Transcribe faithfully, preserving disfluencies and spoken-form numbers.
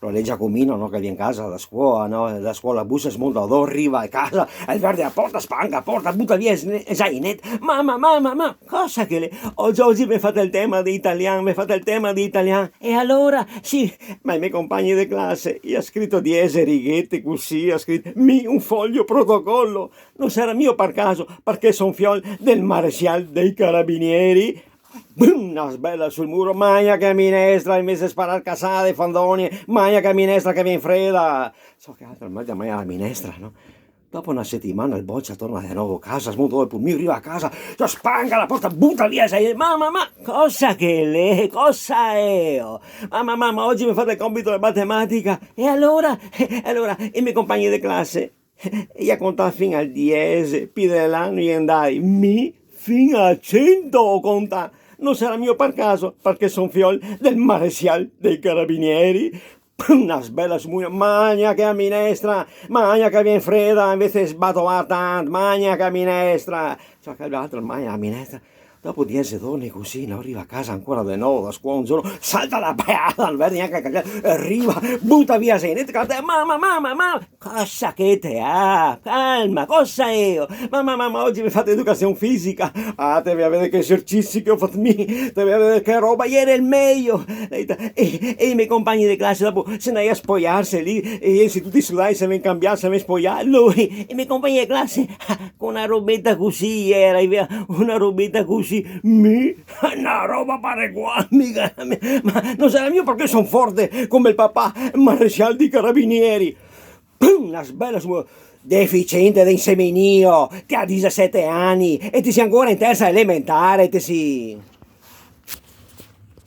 Alora l'è Giacomino, no, che vien casa da scuola, no? Da scuola, busa, smonta, do, riva a casa, el verde la porta, spanca la porta, buta via el sne-, el zainet. "Mama, mama, ma cosa che l'è? Ogi, ogi me fate el tema de italian, me fate el tema de italian." "E alora?" "Sì, ma i me compagni de clase, i à scrito diese righete cusì, i à scrito, mi, un foglio protocolo. No sarà mio par caso, parché son fiol del maresial dei carabinieri?" Bum! Na sbela sul muro, "Magna che minestra, invese de sparar casade, fandoni, magna che minestra che vien freda." So che altro, el magna, magna la minestra, no? Dopo na setimana el bocia torna de novo a casa, smonta el pulmino, riva a casa, se spanca la porta, buta via, sa, "Mama, ma cosa che l'è? Cosa è, oh? Mama, mama, ogi me fate el compito de matematica." "E alora?" "E alora, i me compagni de clase, i à contà fin al diese, pi de là no i è ndai, mi fin a cento go contà. No sarà mio par caso, parché son fiol del maresial dei carabinieri?" Pum, na sbela smuia, "Magna che a minestra, magna che vien freda, invese de sbatovar tant, magna che a minestra." Ciò, che l'altro magna a minestra. Dopo diese giorni cusì, no, riva a casa ancora de novo da scuola, un giorno salta la peada, no vede gnanca el caciel, riva, buta via el zainet, "Mama, mama, mama, cosa che te à? Calma, cosa è, oh? Mama, mama, ogi me fate educasion fisica." "Ah, te vè a veder che esercizi che go fat mi, te vè a veder che roba, ieri el mejo." E, e i me compagni de clase dopo se ndai a spoiarse lì, e i è tuti sudai, se vien cambià, se vien spoià. Lui, i me compagni de clase, co na robeta cusì iera, i vea, na robeta cusì, mi, na roba par qua, mica, ma no sarà mio parché son forte come el papà, maresial dei carabinieri. Pum, na sbela su, "Deficiente de insemenio, te à disisete ani e te si ancora in tersa elementare, te si."